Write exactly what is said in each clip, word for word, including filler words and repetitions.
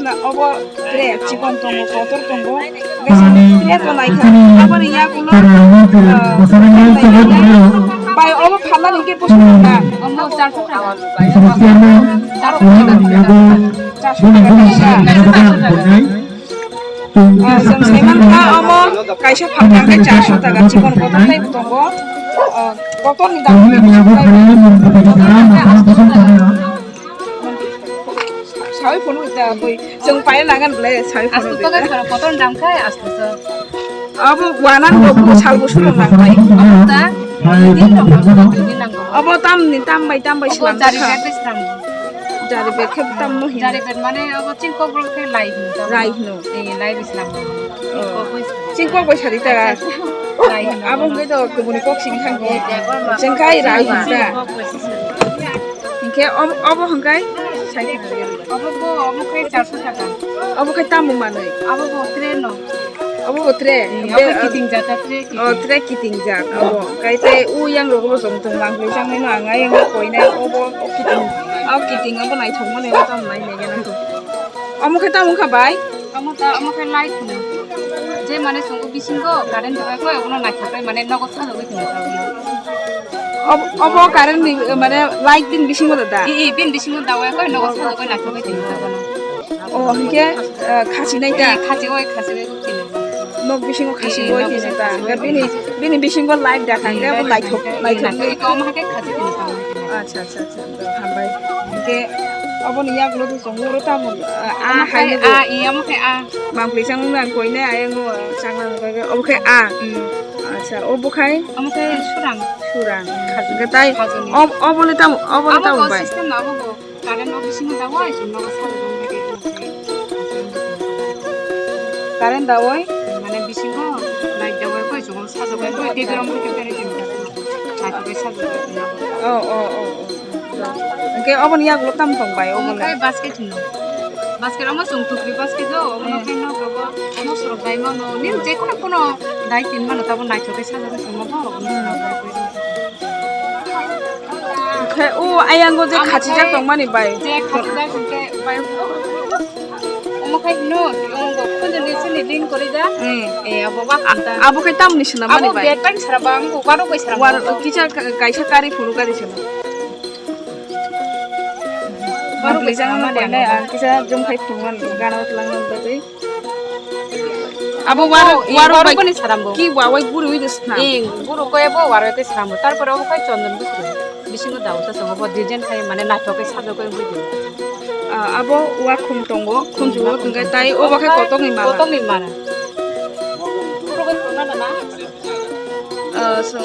khna obo tre chikon tongo, kotor tongo. Tre to nai kha. Aboni yakulo, ah, bai obo phalna hingke pusu na. Omo charso taka. Charso taka. Ah, chwng saiman kha omo kaisa phalna hingke charso taka, chikon kotor tei tongo. Ah, kotor ni dam. Sawi phone wita bui. Chwng paina nangan ble sawi phone wita. Astu to kai kotor dam khai astu to. Abo wanan go bu sal bu sulu nang bai. Abo ta? Din rok nang, din nang go. Abo tam ni tam bai tam bai slam jari kha. Bag bai slam. Jari bag khe tam mo hin. Jari bag mane abo chingkok rok khe lai hin. Lai hino. Eh, lai bai slam. Oh. Chingkok bai sari ta. Lai hino. Abo hwnkhe to kubuni kok sing thang go. Chwng kai lai hin ta. Hingke om-, obo hingkai Obo bo, obo khe charso taka. Obo khe tamo manwi? Obo bo tray no. Obo bo tray? Eh, obo kiting jata tray kiting. Oh, tray kiting jat. Obo. Kai tei u yang rogo bo chwng tong mang khe chang nai no ang ai yang koi nai obo kiting. Obo kiting obo naithok mani obo tamo nai nai gana to. Omo khe tamo kha bai? Omo ta, omo khe light hino. Je mane chwng bisingo current rwbai koi, obono naithok khe mane nogo sajagwi tongwi. Ob-, obo current ni, mane light bini bisingo da da? I, i, bini bisingo dawai koi, nogo sajagwi naithok khe tongwi. Oh, hinkhe, eh, khasi nai ta? I, khasi oi, khasi oi, tini. Nok bisingo khasi oi tini ta. Hinkhe bini, bini bisingo light da kha, hinkhe abo naithok, naithok. Iko omo khe khasi tini ta. Acha, acha, acha. Hambai. Hinkhe oboni yagulo to chwng oro tamo, ah, ah, hai nugo. Ah, iya, omo khe, ah. Mangpli chang nang koi ne, ayang o chang nang koi, obo khe, ah. Hmm. Acha, obo khai? Omo khe surang. Surang. Khajani. Hinkhe tai, khajani. Ob-, obole tamo, obole tamo bai? System na, obo bo. Current o bisingo da oi, chwng nogo sajagwi. Current da oi? Mane bisingo light da oi, koi chwng sajagwi, koi tei rom khe kare tini. Light bai sajagwi. Oh, oh, oh, oh. Hinkhe oboni yagulo tamo tong bai, omo obo le? Khe basket hino. Basket omo chwng tukri basket o, omo khe nok rogo, omo sorok dai mano. Ni je kono kono dai tin mano, tabo naithok khe sajagwi tongma bo, omo sorok dai khe. Khe o ayango je khachijak tongmani bai. Je khachijak hinkhe bai. Omo khai hino, tongo, khunjwni chini link kwrwi da. Hmm. Eh, abo ba kanta. Abo khai tamni swnam mani bai? Abo bag bai sara ba, ang waro bai sara ba. Waro, kisa ka-, kaisa kari phuru kari swnam. Waro bai sara mani ang. Ang kisa jom khai phuru mani, gana tlang mani bagwi. Abo waro, waro bai bani sara bo. Ki wawai buru wi de swnam. Eh, buru ko abo waro ke sara bo. Tarpore abo khai chondon bwswk. Bisingo da usa songo bo design khai mane naithok khe sajagwi wngwi tong. Ah, abo uakhum tongo, khunju o tongkhe tai obo khe kotokni mala. Kotokni mala. Puro khe tongna nana? Ah, so,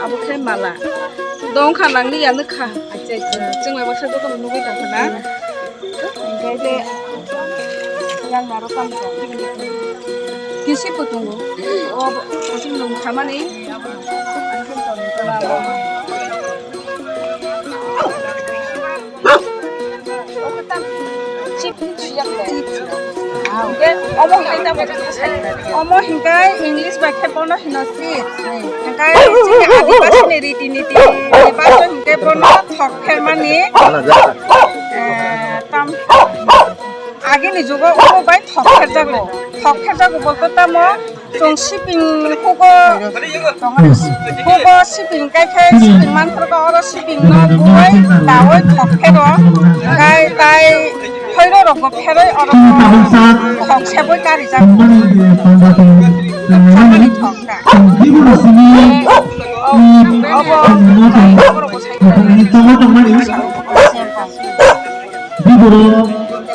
abo khe mala. Dong kha nangli ya nukha. Acha, acha. Chwng bai baksa jotono nugwi tongkha na. Hinkhe je yang naro tamo. Kisi po tongo. O, o chwng nung khamani. Omo hinkhe tamo, omo hinkhe English bai khe bono hino chips. Hinkhe chini Adibasi ni riti niti ni baso hinkhe bono thok phermani, eh, tam, agini jugo omo bai thok pherjago. Thok pherjago bolto tamo? Chwng siping hugo, hugo siping kai khe siping manthorkha oro siping no buwi dawi thok phego, kai tai phoiro rok bo pheroi oro thok seboi kari jago. Thok sabani thok kha. Obo, obo rok bo sai. Biboro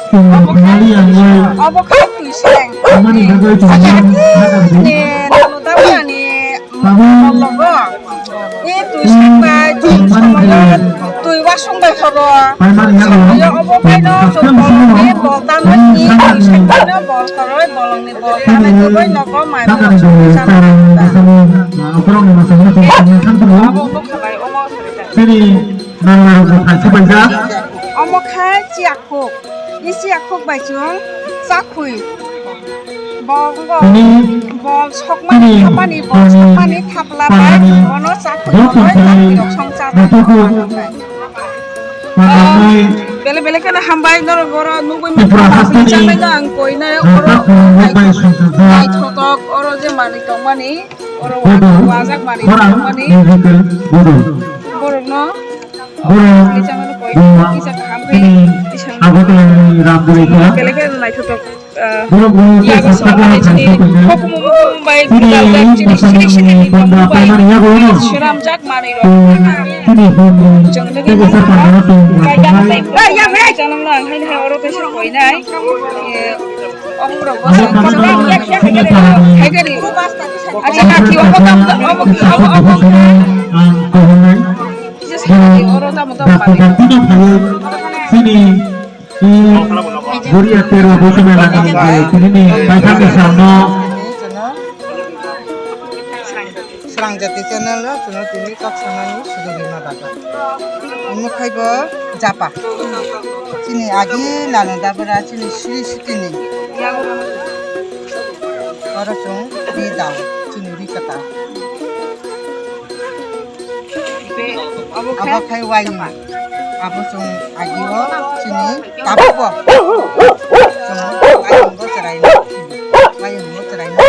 chwng thangwi ang lai. Obo khe twi seng. Tamani bagwi chwng Acha, hakar di. Ni nanu da bani. Abo mologo. E twi seng bai twi somoyo twi wasung bai horo. Paimani yago. Somoyo obo bai no chwng bolong ni bol tano ni twi seng bai no bol horoi bolong ni bol tano ni bai no ko mai. Sakani bo chara masani, ah, okorong ni masani chwng thangwi thango. Abo obo khabai omo. Chini nang narok bo thai subaijak. Omo khai chiya. Khuk. Isi akhuk bai chwng chakhwi. Bo, bo, bol sokmani thapani, bol sokmani thapla bai bono chakhwi rok song cha. Bele bele kheno hambai norok oro nugwi mangkha. Tripura hasteni ang koinai oro naithotok oro je manwi tongmani oro wajak manwi tongmani. Borokno Borok bini Agartala ni Ramguri kha. Borok bini tei Saskatchewan thai se kanya. Chini bosong ni panda primary yago no. Chini home ni tei bosong panda no tong. Acha kaki obo tam obo obo. Ang kohonai. Oro tamo tamo. Chini i Buria tera boso mela nang bai chini ni paithak ni samno. Srang Jati channel o chwngno tini kok sanani sudu bima daga. Omo khai bo japa. Chini agi nano dabra chini sri sitini. Oro chwng ri dao, chini ri kwtal. Abo khai wayung. Abo chwng agi o chini tabuk bo. Chwng wayung bo chwrai no. Wayung bo chwrai no.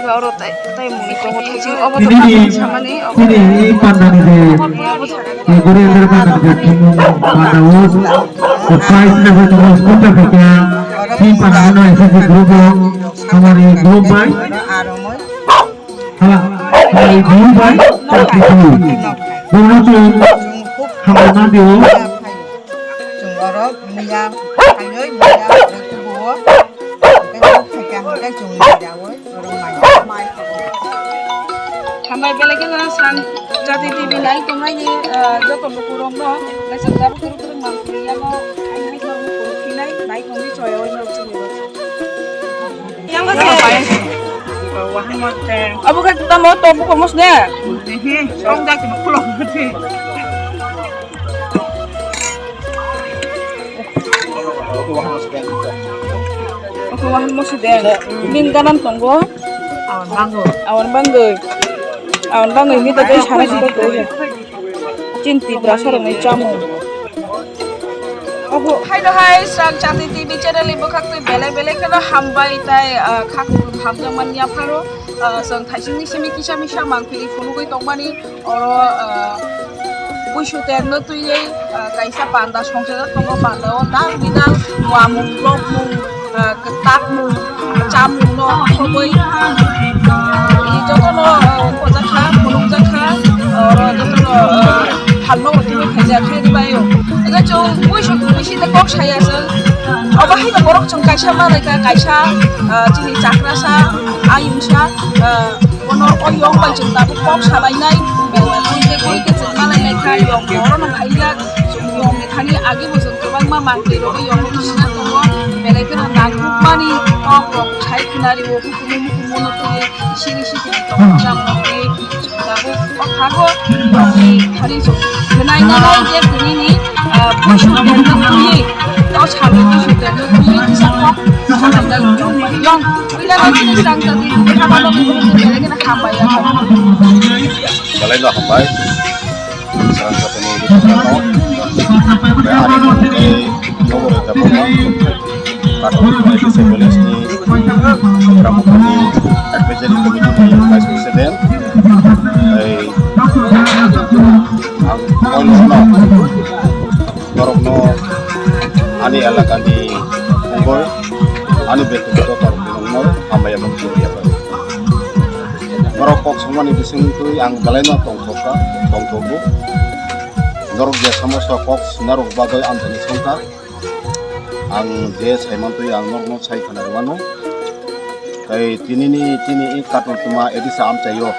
Oro tai, tai muni tongo, thaiching obo to Tini, samani, obo tini pandani je, obo je guri andar pandani je, tini panda o, the price level to most kunta khaikya, tini pandani no S S G group o, hamari group bai, ha, hamari group bai, thirty two. Bono chwng hamari mandi o. Chwng oro muya khaiwi muya kubuo. Tei khaikha hwnkhe chwng muya oi oro mai. Hambai belai kheno Srang Jati T V nai tongnaini, ah, joto lukurokno naisajak kwrwk kwrwk mang twi yano hai hai khoroknwi phunukphinai nai tongwi choyaui norok chini rok. Abo khe tamo tok buko mos ne? Song jati buko. Oko wahan mosi de. Min ganan tongo. Awan bangwi. Awan bangwi. Awan bangwi mi to tei sana sito to. Chin Tiprasa rokni chamung. Obo. Hai do hai, Srang Jati T V channel ni bwkhak twi belai belai kheno hambai tai, ah, kha kutung hamjakmani yapharo, ah, chwng thaisingni simi kisa misa mangpili phunugwi tongmani. Oro, ah, buisu terno twiwi, ah, kaisa panda songchajak tongo, panda o dal bidal muamung, lokmung, ah, kwtakmung, chamung no khogwi, i jotono, ah, khojakha, phunukjakha, oro jotono, ah, phalno twiwi khaijak khe ribaio. Ega chwng buisu twi side kok saya chwng, obo haino borok chwng kaisa malaikha, kaisa, ah, chini chakrasa, ayungsa, ah, Bono o yong bai chwng tabuk kok salainai, belai koi khe koi khe chwng malainai kha, yong bo orono phaijak, chwng yong ni thani age bo chwng kwbangma mangtwi rogwi yong no sina tongo, belai kheno nangkukmani kok rok sai khna rio, hukumu mukumu no twi siri siri tongo, cham no twi chwng tabuk o thago yong ni thani chwng khwnai nanai je tini ni, ah, buisu terno twi, o salo buisu terno twi kisa kok salainai yong bai yong. Belai no hambai. Sarang Jatini Rikano. Ari Nogore Debbarma. Kato Village ni Programmani Advisory Committee ni Vice President. Ei, ang koino no. Norokno ani elakani bongoi ani bektwgoto torokni nokno hambai abo chiriya bai. Norok kok songmani bisingtwi ang belaino tongthokha, tongthogo. Norok je somosto kok sinarok bagwi amchaini songkha. Ang je saimantwi ang norokno sai khna rwmano. Tei tinini, tini i katon tuma edisa amchaio.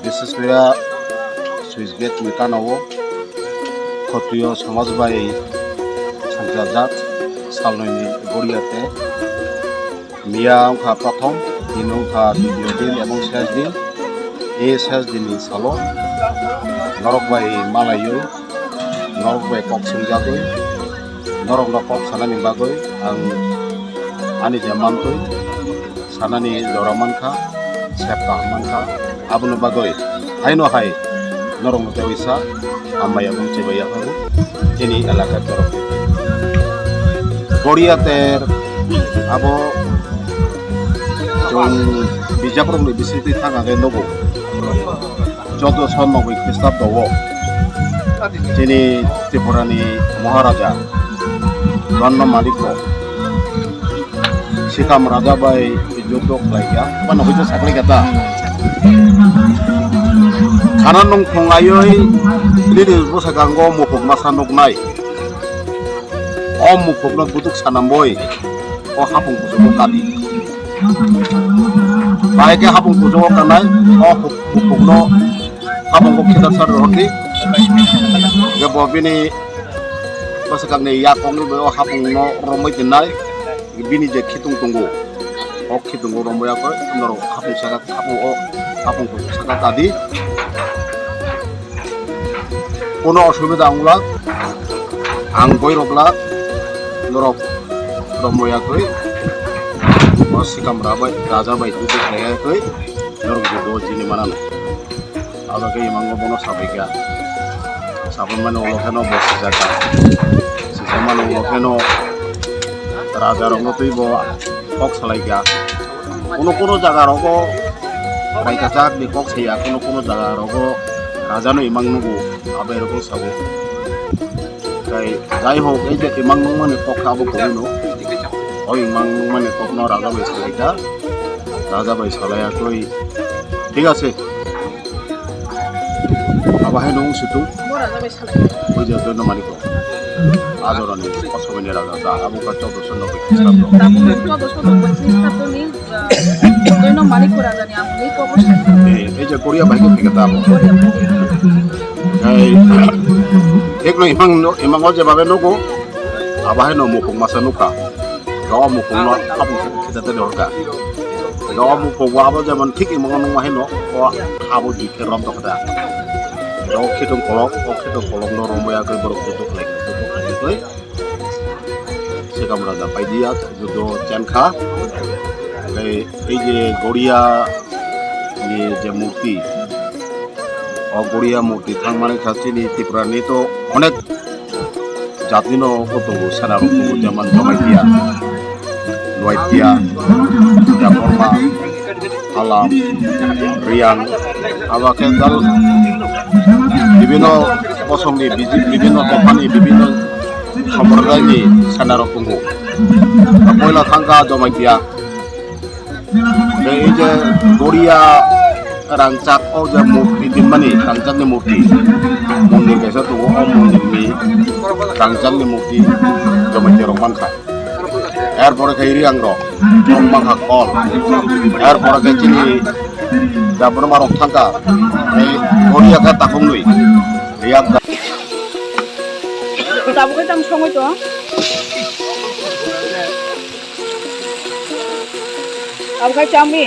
Biseswaya switch gate ni kanao khotio samaj bai sanjajak salnwi ni goriya te miya wngkha prothom, tini wngkha dutiyo din ebong ses din. E ses din ni salo norok bai malaiwi, norok bai kok swngjagwi, norokno kok sanani bagwi ang ani je mantwi sanani jora mankha, sep kaham mankha. Aboni bagwi haino hai norokno tei waisa hambai abo chibai yapharo chini elaka torok. Goriya ter abo chwng bijakrokni bisingtwi thang khe nugo. Chaudrasho noboi Khristabdo o chini Tripurani Maharaja Dhanna Maliko Sikam Raja bai juddo khlaikha, bano hwito saklaikha ta. Khana nung phung aioi nini bwskango muphuk masa nuknai. O muphukno buduk sanamboi o hapung kuchugo kadi. Bahai khe hapung kuchugo kanai o muphukno hapungo khitar sar rw di. Hingke bo bini bwswkangni yakungni bo hapungno romwi tinnai. Bini je khitung tongo, o khitungo romwi yakho norok hapung saka, hapung o, hapung saka kadi. Kono osubida wngla, ang boirok la norok romboyakwi, o sikam rabai, raja bai juda khlaiyakwi norok juda jini manano. Abo khe imango bono sabaikha. Sabaimani ulo kheno bo sijakha. Sijakmani ulo kheno rajarokno twi bo kok salaikha. Kono kono jaga rogo raikachak ni kok saya, kono kono jaga rogo raja no imang nugo, abai rogo sabo. Tai jai hok, ei je imang nungmani kok kha abo koi no. O imang nungmani kok no raja bai salaikha, raja bai salaya twi. Thik ase. Abo hai nung situ. Bo raja bai salai. Oi je doino maliko. Ajorani, osomini raja ta, abo ka chaudoso noboi Khristabdo. Tabuk chaudoso noboi Khristabdo ni, ah, doino maliko raja ni amoni kok bo sai. Eh, ei je Korea bai khe thik ta abo. Korea bai. Ei, thik no imang no, imang o je babe nugo, abo hai no mukung masa nukha. Ga o mukung no abo khe thik ta de horka. Ga o mukung abo jemon thik imang o nung ma hai no, o abo di khe rom tokha da. Ga o khitung kolok, o khitung kolok no romboyakwi borok juda khlai, juda khlai. Sikam raja paidiya, judo chenkha. Tei ei je Goria ni je murti, o Goria murti thangmani kha chini Tripura ni to onek jatni no bo tongo, sana rok tongo, jemon Jamatia, Nuatia, Debbarma, Alam, Riang, abo khe dal bibino bosongni, biji-, bibino tophani, bibino somprodayni senarok tongo. Poila thangkha Jamatia. Tei ei je Goria rangchak, o je murti dinmani, rangchakni murti. Mondir kaisa tongo, o mondirni rangchakni murti Jamatia rok mankha. Er pore khe Riang rok, rok mankha kol. Er pore khe chini Debbarma rok thangkha. Tei Goria khe takhuknwi. Riang da- Tabuk khe tamo songwi tong. Abo khe chami.